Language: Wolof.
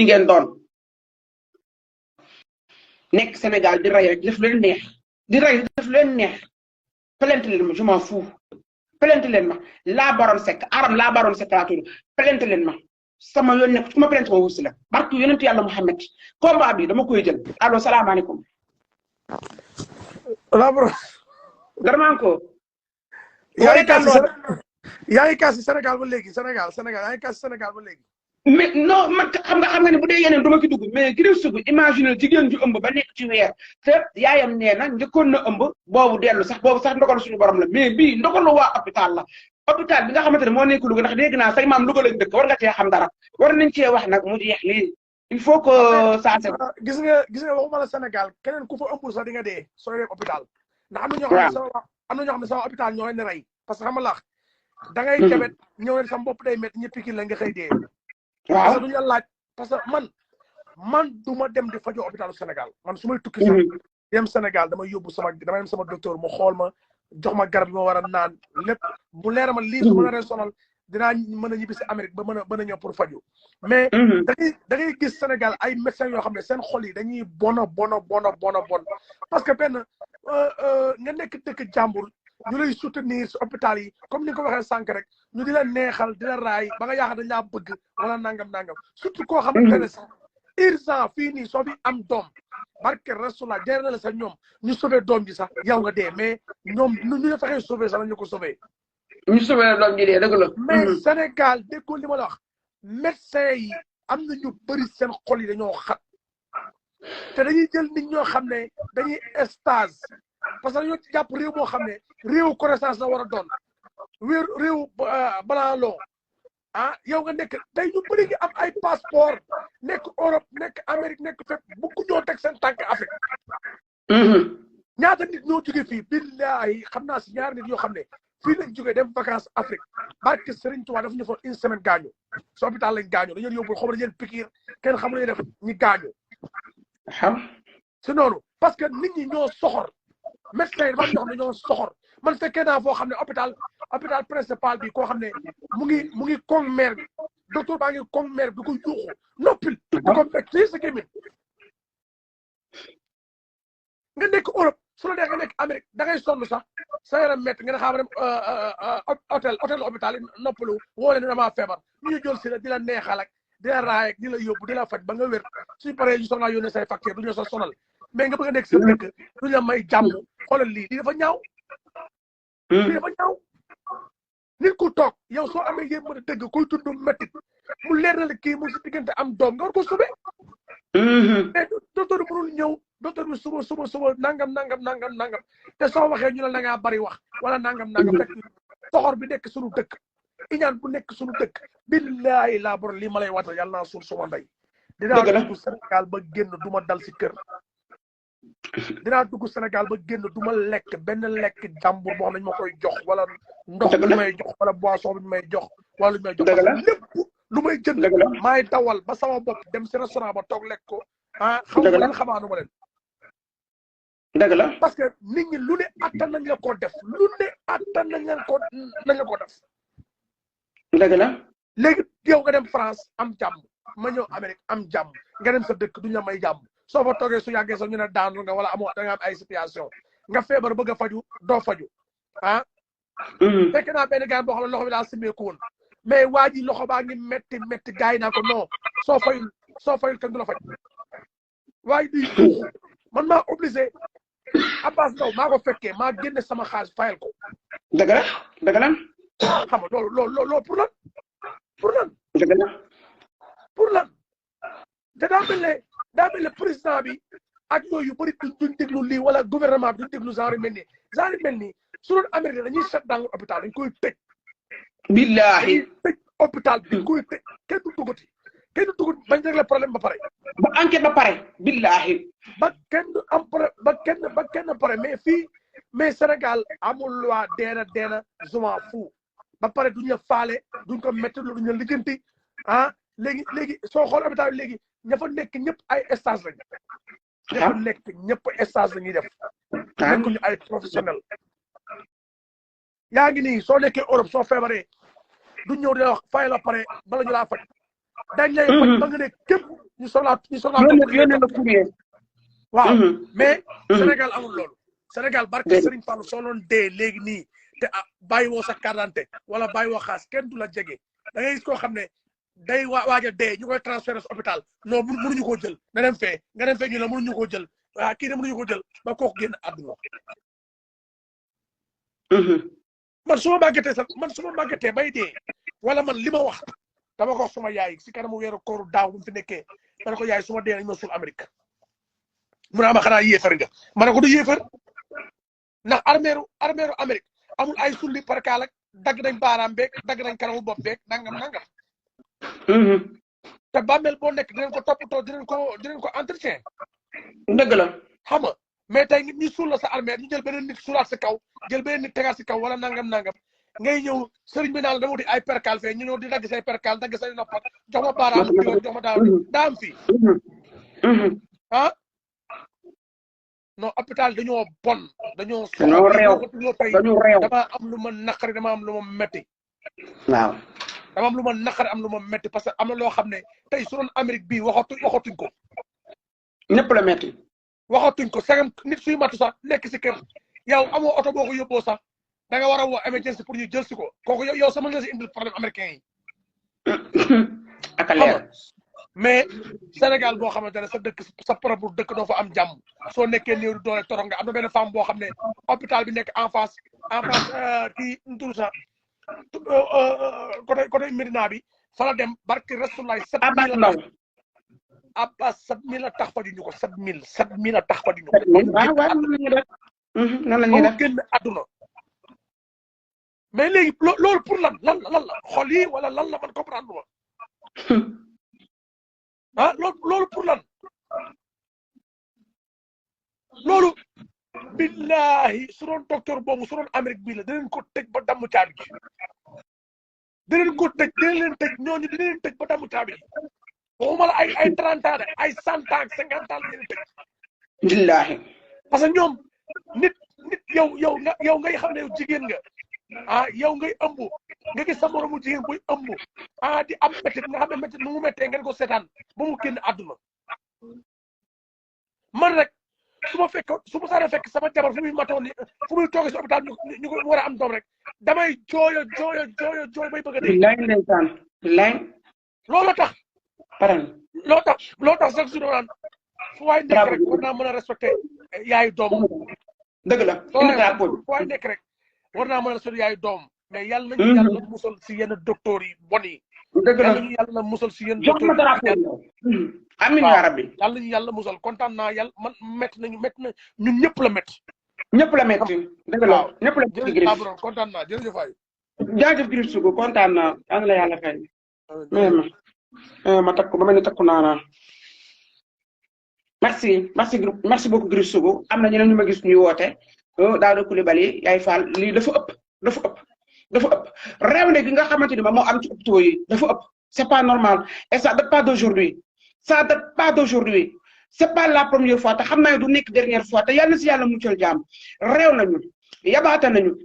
ngeen doon nekk Sénégal di rey rek def leen neex di rey def leen neex plainte leen ma je m'en fous plainte leen ma laa baroon sekk aram laa baroon sekk laa tudd plainte leen ma sama yoon nekk ku ma plainte ma wursi la barke yonent yàlla Muhammad combat bi dama koy jël allo salaamaaleykum laa baroon Garmanko yaa ngi kaas Sénégal ba léegi Sénégal yaa ngi kaas Sénégal ba léegi mais non man xam nga ne bu dee yeneen duma ci dugg mais Griff Sougou imagine jigéen ju ëmb ba nekk ci weer te yaayam nee na njëkkoon na ëmb boobu dellu sax boobu sax ndogalu suñu borom la mais bii ndogalu waa hôpital la hôpital bi nga xamante ne moo nekk Louga ndax dégg naa say maam Louga lañ dëkk war nga cee xam dara war nañ cee wax nag mu jeex lii il faut que ça se gis nga waxuma la Sénégal keneen ku fa ëmbul sax di nga dee sooy dem hôpital ndax am na ñoo xam ne sama hôpital ñoo leen rey parce que xam nga da ngay jabet ñëw ne sama bopp day métti ñëpp ki la nga xëy dee parce que duñu la laaj parce que man du ma dem di fajoo hôpitalu Sénégal man su may tukki sax dem Sénégal damay yóbbu dama dem sama docteur mu xool ma jox ma garab bi ma war a naan lépp bu leer ma lii su ma naree sonal dinaa mën a ñibbi si Amérique ba mën a ñëw pour faju mais da ngay gis Sénégal ay médecins yoo xam ne seen xol yi dañuy bon parce que benn nga nekk dëkk jàmbur ñu lay soutenir si hôpital yi comme ni nga ko waxee sànq rek ñu di la neexal di la raay ba nga yaakaar dañ laa bëgg wala nangam surtout koo xamante ne sax urgent fii nii soo fi am doom barke Rasulullah jeex na la sax ñoom ñu sauvé doom ji sax yow nga dee mais ñoom ñu la fexee sauvé sax ñu ko sauvé. ñu sauvé doom ji dee dëgg la. mais Sénégal déggoo li ma la wax médecin yi am na ñu bëri seen xol yi dañoo xat te dañuy jël nit ñoo xam ne dañuy stage parce que dañoo jàpp réew moo xam ne réewu connaissance la war a doon réewu balaa loo yow nga nekk tey ñu bëri ngi am ay passeport nekk Europe nekk Amérique nekk fépp bëgg ñoo teg seen tànk Afrique ñaata nit ñoo jóge fii billahi xam naa si ñaari nit yoo xam ne fii lañ jógee dem vacances Afrique barke Serigne Touba dafa ñu fa une semaine gaañu si hôpital lañ gaañu dañu yóbbu xaw ma dañu leen piqûre kenn xamul ñu def ñi gaañu si noonu parce que nit ñi ñoo soxor médecin yi dafa ñoo xam ne ñoo soxor man fekkee naa foo xam ne hôpital principal bi koo xam ne mu ngi koŋ maire bi docteur baa ngi koŋ maire bi di ko yuuxu noppil di ko fekk fii sa gémmiñ nga nekk Europe su la dee nga nekk Amérique da ngay sonn sax sa yaram métti nga ne xaaral hôtel hôpital yi noppalu woo leen damaa feebar ñu jël si la di la neexal ak di la raay ak di la yóbbu di la faj ba nga wér suñu paree ñu soxlaa yónnee say facture du ñu sa sonal mais nga bëgg a nekk sa dëkk duñu la may jàmm xoolal lii dafa ñaaw nit ku toog yow soo amee yéen mën a dëgg kuy tudd métti mu leer na la kii mu si diggante am doom nga war ko sauver mais docteur bi mënul ñëw docteur bi suba nangam te soo waxee ñu ne la ngaa bari wax wala nangam fekk soxor bi nekk suñu dëkk iñaan bu nekk suñu dëkk billahi laa bor lii ma lay watal yàlla naa suul suma ndey dinaa dugg Sénégal ba génn du ma dal si kër dinaa dugg Sénégal ba génn du ma lekk benn lekk jàmbur boo xam ne ñu ma koy jox wala ndox lu may jox wala boisson bi ñu may jox wala lu may jox lépp lu may jënd maay dawal ba sama bopp dem si restaurant ba toog lekk ko xam nga leen xamaanu ma leen dëgg la parce que nit ñi lu ne attan nañ la ko def lu ne attan nañ la ko def dëgg la léegi yow nga dem France am jàmm ma ñëw Amérique am jàmm nga dem sa dëkk duñ la may jàmm soo fa toogee su yàggee sax ñu ne daanu nga wala amoo da nga am ay situation nga feebar bëgg a faju doo faju fekk naa benn gars boo xam ne loxo bi daal simmeeku woon mais waa ji loxo baa ngi métti gars yi naa ko non soo fayul kenn du la faj waa ji di tuuxu man maa obligé Abbas Ndaw maa ko fekkee maa génne sama xaalis fayal ko dëgg la xam nga loolu pour lan dëgg la te daa mel ne président bi ak yooyu yu bëri duñ déglu lii wala gouvernement bi duñ déglu genre mel nii su doon Amérique dañuy shut down hôpital dañ koy tëj billahi tëj hôpital bi dañ koy tëj kenn du dugut bañ régler problème ba pare ba enquête ba pare billahi ba kenn du am ba kenn pare mais Sénégal amul loi deena zuma fu ba pare duñ la faale duñ ko métti duñ la lijjanti léegi soo xool hôpital bi léegi ña fa nekk ñëpp ay stage lañ ña fa nekk ñëpp stage la ñuy def nekkuñu ay professionnel yaa ngi nii soo nekkee Europe soo feebaree du ñëw dina wax fay la pare bala ñu laa faj dañ lay faj ba nga ne képp ñu soxlaa yónnee la courrier. waaw mais Sénégal amul loolu Sénégal barke Serigne Fallou soo doon dee léegi nii te bàyyi woo sa carte d'identité wala bàyyi woo xaas kenn du la jege da ngay gis koo xam ne day waaj a dee ñu koy transféré si hôpital non mënuñu koo jël nga dem fee ñu ne mënuñu koo jël waaw kii ne mënuñu koo jël ba kooku génn àdduna man su ma màggatee sax man su ma màggatee bay dee wala man li ma wax dama ko wax suma yaay si kanamu weeru kooru daaw bu mu fi nekkee ma ne ko yaay su ma dee nañ ma suul Amérique mu ne ama xanaa yéefar nga ma ne ko du yéefar ndax armeeru Amérique amul ay sulli par kaal ak dagg nañ baaraam beeg dagg nañ kanamu bopp beeg nangam te bàmmeel boo nekk dinañ ko toppatoo dinañ ko entretien dëgg la xam nga mais tey nit ñi suul la sa armée ñu jël beneen nit suulaat si kaw jël beneen nit tegaat si kaw wala nangam ngay ñëw sëriñ bi naan la dama wuti ay percal fee ñu ñëw di dagg say percal dagg say noppat jox ma baaraam jox ma daa am fii non hôpital dañoo bon dañoo réew dama am lu ma naqari dama am lu ma metti waaw dama am lu ma naqari am lu ma metti parce que am na loo xam ne tey su doon Amérique bii waxatuñ ko ñëpp la metti waxatuñ ko sagam nit suy matu sax nekk si kër yow amoo oto boo ko yóbboo sax da nga war a woo emergency pour ñu jël si ko kooku yow sama nga si indil problème américain yi ak a leer mais Sénégal boo xamante ne sa dëkk sa propre dëkk doo fa am jàmm soo nekkee néew doole torox nga am na benn femme boo xam ne hôpital bi nekk en face kii ntur sax côté Médina bi fa la dem barki Rasulullah 7000 la Abbas 7000 la tax fajuñu ko 7000 la tax fajuñu ko. waaw nan la ñuy def génn àdduna mais léegi loolu pour lan la xol yi wala lan la man comprendre ma loolu pour lan loolu billahi su doon docteur boobu su doon Amérique bii la dinañ ko tëj ba damm caabi ji dinañ leen tëj ñooñu dinañ leen tëj ba damm caabi ji waxuma la ay 30 ans de ay 100 ans 50 ans la leen tëj billahi parce que ñoom nit yow ngay xam ne yow jigéen nga yow ngay ëmb nga gis sa moromu jigéen buy ëmb di am métit nga xam ne métit nu mu méttee ngeen ko seetaan ba mu génn àdduna man rek su ma saana fekk sama jabar fu muy matoon fu muy toogee si hôpital ñu ko war a am doom rek damay jooyo bay bëgg a dee. billahi ndeysaan billahi loolu tax loo tax chaque jour naan fu waay nekk rek war naa mën a respecté yaayu doom dëgg la fu waay nekk rek war naa mën a respecté yaayu doom mais yàlla nañu yàlla musal si yenn docteur yi bon yi dëgg la yàlla nañu yàlla musal si yenn jox ma drapeau amiin yaa rabbi yàlla nañu yàlla musal kontaan naa yàlla man métti na ñun ñëpp la métti dëgg la ñëpp la métti Griff kontaan naa jërëjëf waay jaajëf Griff Sougou kontaan naa yàlla la yàlla fay ma takku ba mel ni takku naa merci beaucoup Griff Sougou am na ñeneen ñu ma gis ñuy woote Daouda Coulibaly yaay Fall lii dafa ëpp réew ne gi nga xamante ni ma moo am ci hôpitaux yi dafa ëpp c'est pas normal et ça date pas d'aujourd'hui c'est pas la première fois te xam naa du nekk dernière fois te yàlla na si yàlla muccal jaam réew nañu yabaata nañu